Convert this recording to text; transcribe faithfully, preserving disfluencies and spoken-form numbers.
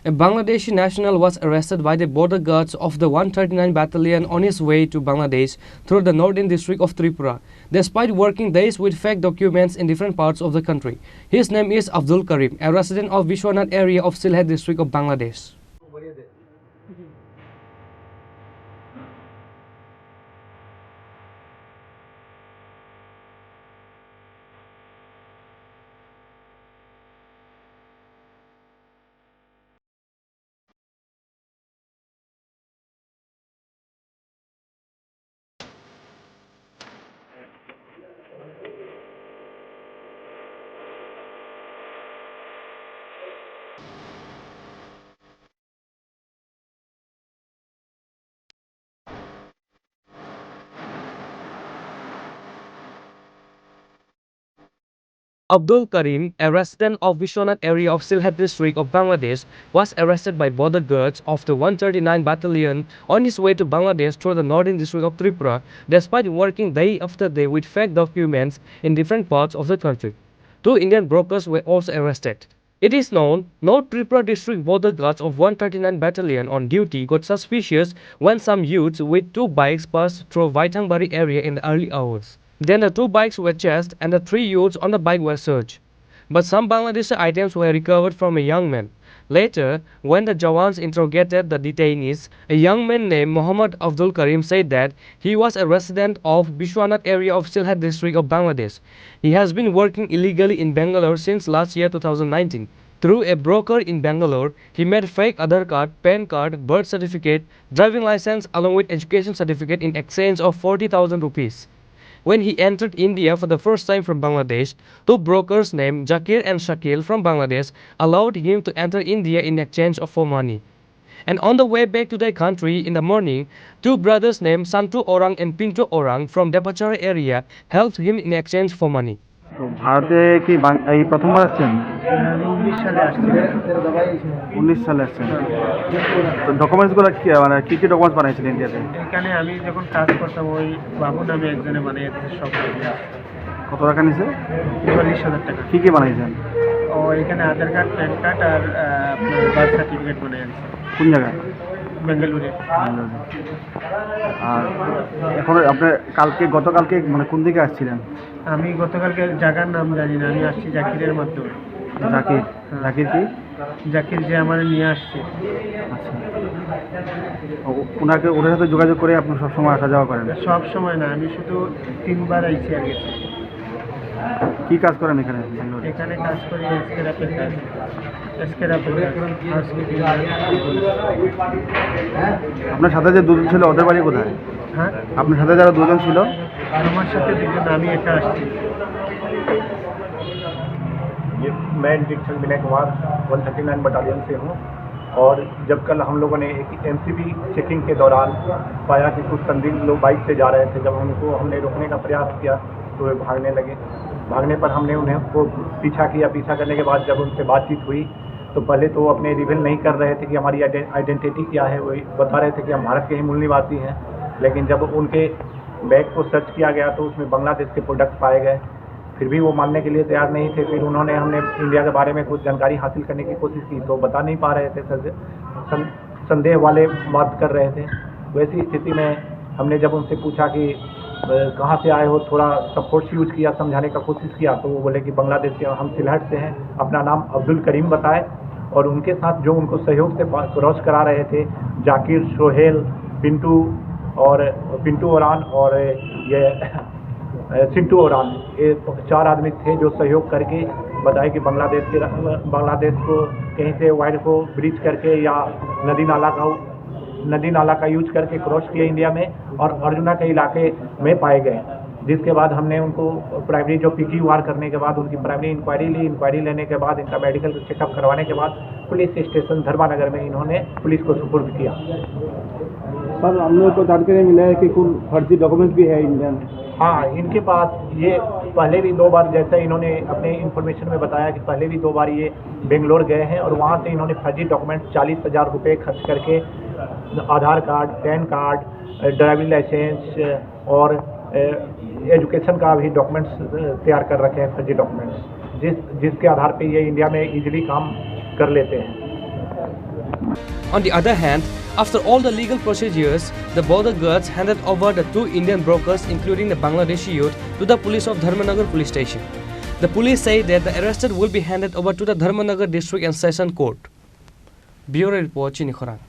A Bangladeshi national was arrested by the border guards of the one thirty-nine Battalion on his way to Bangladesh through the northern district of Tripura, despite working days with fake documents in different parts of the country. His name is Abdul Karim, a resident of Bishwanath area of Sylhet district of Bangladesh. Abdul Karim, a resident of Bishwanath area of Sylhet district of Bangladesh, was arrested by border guards of the one thirty-nine Battalion on his way to Bangladesh through the northern district of Tripura, despite working day after day with fake documents in different parts of the country. Two Indian brokers were also arrested. It is known, North Tripura District border guards of one thirty-nine Battalion on duty got suspicious when some youths with two bikes passed through Vaithangbari area in the early hours. Then the two bikes were chased and the three youths on the bike were searched. But some Bangladeshi items were recovered from a young man. Later, when the Jawans interrogated the detainees, a young man named Mohammad Abdul Karim said that he was a resident of Bishwanath area of Sylhet district of Bangladesh. He has been working illegally in Bangalore since last year two thousand nineteen. Through a broker in Bangalore, he made fake Aadhaar card, PAN card, birth certificate, driving license along with education certificate in exchange of forty thousand rupees. When he entered India for the first time from Bangladesh, two brokers named Zakir and Shakil from Bangladesh allowed him to enter India in exchange of for money. And on the way back to their country in the morning, two brothers named Santu Orang and Pintu Orang from Depachara area helped him in exchange for money. তো ভারতে কি বাং-, এই প্রথমবার আসছেন? আমি উনিশ সালে আসছি। উনিশ সালে আসছেন। তো ডকুমেন্টসগুলো কি, মানে, কি কি ডকুমেন্টস বানাইছিলেন ইন্ডিয়াতে? এখানে আমি যখন কাজ করতাম, ওই বাবু নামে একজনে বানিয়ে দিয়েছে সব ডকুমেন্টস। কত টাকা নিছে? চুয়াল্লিশ হাজার টাকা। কি কি বানাইছেন? ও, এখানে আধার কার্ড, প্যান কার্ড আর, আহ, আপনার বার্থ সার্টিফিকেট বানিয়ে আনছি। কোন জায়গায়? বেঙ্গালুরে। বেঙ্গালুরে। আর এখন আপনি কালকে, গতকালকে, মানে, কোন দিকে আসছিলেন? আমি গতকালকে জায়গার নাম জানি না, আমি আসছি জাকিরের মাধ্যমে। জাকির? হ্যাঁ। জাকির কি? জাকির যে আমারে নিয়ে আসছে। আচ্ছা। ও-, ওনাকে, ওনার সাথে যোগাযোগ করে আপনি সবসময় আসা যাওয়া করেন? সব সময় না, আমি শুধু তিনবার আইছি আর গেছি। কি কাজ করেন এখানে, ব্যাঙ্গালোরে? এখানে কাজ করি স্ক্র্যাপের কাজ। স্ক্র্যাপের কাজ, হাউসকিপিং। আপনার সাথে যে দুজন ছিল, ওদের বাড়ি কোথায়? হ্যাঁ? আপনার সাথে যারা দুজন ছিল? আর আমার সাথে দুজন, আমি একা আসছি। ये मैं निरीक्षक Vinay Kumar, one thirty nine battalion से हूँ। और जब कल हम लोगों ने एक एमसीबी चेकिंग के दौरान पाया कि कुछ संदिग्ध लोग बाइक से जा रहे थे, जब उनको हमने रोकने का प्रयास किया तो वे भागने लगे। भागने पर हमने उन्हें, को पीछा किया। पीछा करने के बाद जब उनसे बातचीत हुई तो पहले तो वो अपने रिवील नहीं कर रहे थे कि हमारी आइडे-, आइडेंटिटी क्या है, वो बता रहे थे कि हम भारत के ही मूल निवासी हैं। लेकिन जब उनके बैग को सर्च किया गया तो उसमें बांग्लादेश के प्रोडक्ट पाए गए। फिर भी वो मानने के लिए तैयार नहीं थे। फिर उन्होंने, हमने इंडिया के बारे में कुछ जानकारी हासिल करने की कोशिश की तो बता नहीं पा रहे थे, सर, सं-, संदेह वाले बात कर रहे थे। वैसी स्थिति में हमने जब उनसे पूछा कि, अ, कहाँ से आए हो, थोड़ा सब फोर्स यूज़ किया, समझाने का कोशिश किया, तो वो बोले कि बांग्लादेश से, हम सिलहट से हैं, अपना नाम अब्दुल करीम बताए और उनके साथ जो उनको सहयोग से पा-, क्रॉस करा रहे थे, जाकिर, सोहेल, पिंटू और पिंटू ओरान और ये अ, चिंटू ओरान, ये चार आदमी थे जो सहयोग करके बताए कि बांग्लादेश के, बांग्लादेश को कहीं से वायर को ब्रीच करके या नदी नाला का, नदी नाला का यूज़ करके क्रॉस किया इंडिया में और अर्जुना के इलाके में पाए गए, जिसके बाद हमने उनको प्राइमरी, जो पीक्यूआर करने के बाद उनकी प्राइमरी इंक्वायरी ली। इंक्वायरी लेने के बाद इनका मेडिकल चेकअप करवाने के बाद पुलिस स्टेशन धर्मानगर में इन्होंने पुलिस को सुपुर्द किया। सर, हम लोग को जानकारी मिला है कि कुछ फर्जी डॉक्यूमेंट्स भी है इंडियन। हाँ, इनके पास ये पहले भी दो बार, जैसा इन्होंने अपने इंफॉर्मेशन में बताया कि पहले भी दो बार ये बेंगलोर गए हैं और वहाँ से इन्होंने फर्जी डॉक्यूमेंट चालीस हज़ार रुपये खर्च करके Aadhaar card, PAN card, driving licence और, अ, एजुकेशन का भी डॉक्यूमेंट्स, अ, तैयार कर रखे हैं, फर्जी डॉक्यूमेंट्स, जिस, जिसके आधार पे ये इंडिया में इजीली काम कर लेते हैं। On the other hand, after all the legal procedures, the border guards handed over the two Indian brokers, including the Bangladeshi youth, to the police of Dharmanagar police station. The police say that the arrested will be handed over to the Dharmanagar District and Session Court. Bureau Report, Chini Khorang.